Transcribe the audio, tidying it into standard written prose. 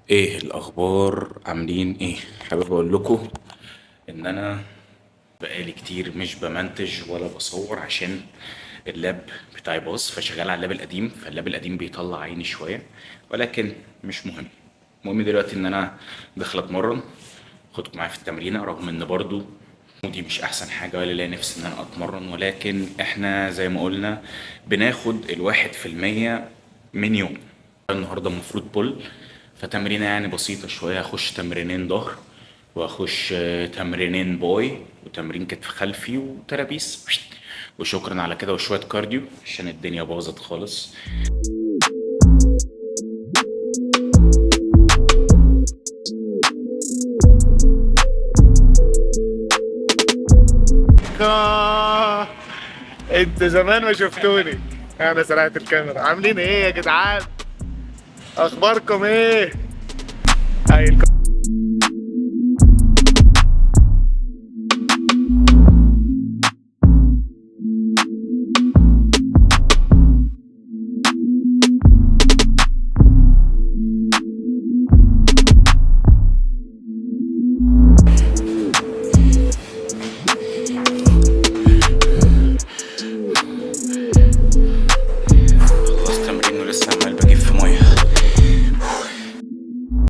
ايه الاخبار؟ عاملين ايه؟ حابب اقول لكم ان انا بقالي كتير مش بمنتج ولا بصور عشان ال lap بتاعي باظ، فشغال على ال lap القديم، فال lap القديم بيطلع عيني شوية، ولكن مش مهم. المهم دلوقتي ان انا داخل اتمرن، خدكم معايا في التمرينه، رغم ان برضو mood ي مش احسن حاجة ولا ليا نفس ان انا اتمرن، ولكن احنا زي ما قلنا بناخد 1% من يوم. النهارده المفروض pull، فتمرينه يعني بسيطة شويه، هخش تمرينين ظهر واخش تمرينين bi وتمرين كتف خلفي و traps، وشكرا على كده، وشوية cardio عشان الدنيا باظت خالص. انت زمان ما شفتوني، انا سرقت الكاميرا. عاملين ايه يا جدعان؟ اخباركم ايه؟ هاي